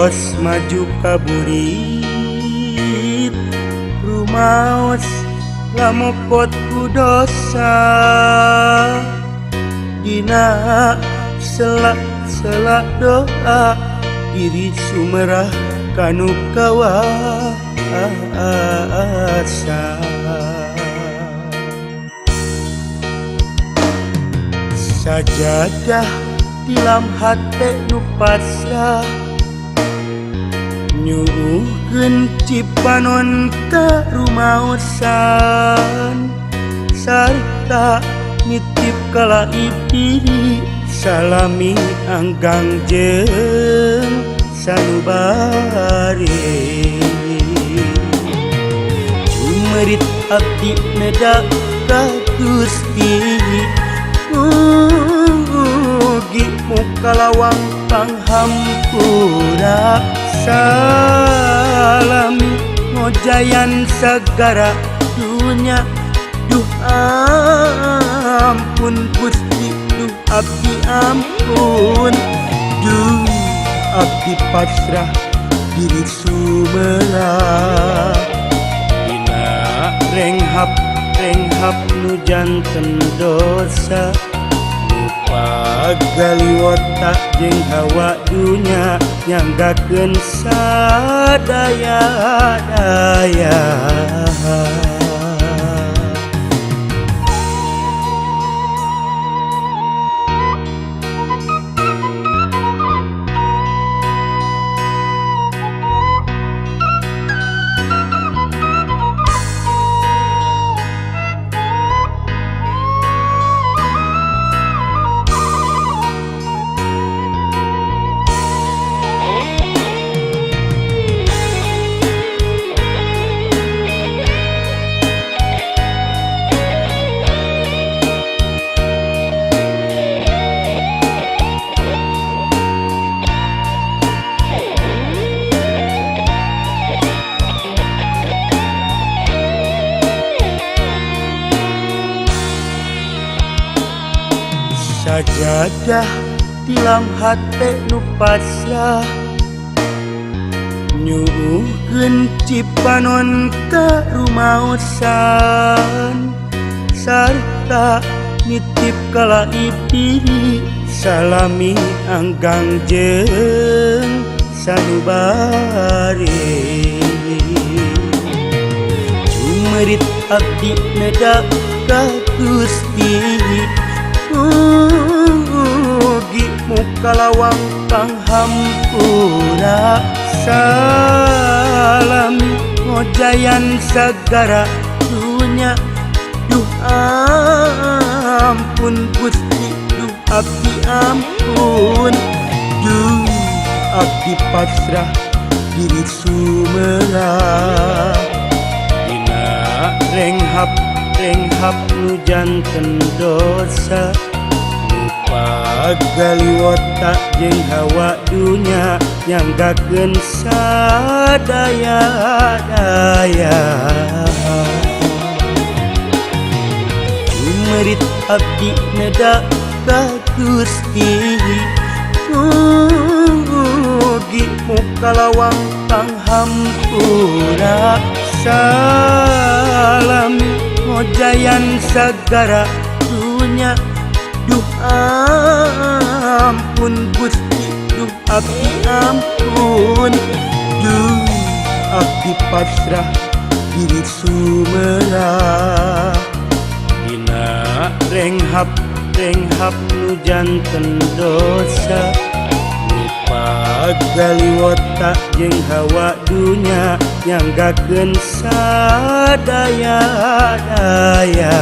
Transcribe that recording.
Tos maju kaburit rumaos lamokot ku dosa dina sela-sela doa diri sumerah kanu kawasa. Sajadah tilam hate nu pasrah nyuguhkeun cipanon ka rumaosan sarta nitip kalaib diri salami anggang jeung sanubari. Jumerit abdi neda ka Gusti mugi mukalawang panghampura salami ngojayan sagara dunya. Duh ampun Gusti, duh abdi ampun, duh abdi pasrah diri sumerah dina renghap renghap nu janten dosa pagaliwota jeung hawa dunya nyanggakeun sadaya daya. Sajadah tilam hate nu pasrah nyuguhkeun cipanon ka rumaosan sarta nitip kalaib diri salami anggang jeung sanubari. Jumerit abdi neda ka Gusti mugi mukalawang panghampura salami ngojayan sagara dunya. Duh ampun Gusti, duh abdi ampun, duh abdi pasrah diri sumerah dina renghap renghap nu janten dosa pagaliwota jeung hawa dunya nyanggakeun sadaya daya. Jumerit abdi neda ka Gusti mugi mukalawang panghampura salami ngojayan sagara dunya. Duh ampun Gusti, duh abdi ampun, duh abdi pasrah diri sumerah dina renghap renghap nu janten dosa pagaliwota jeung hawa dunya nyanggakeun sadaya daya.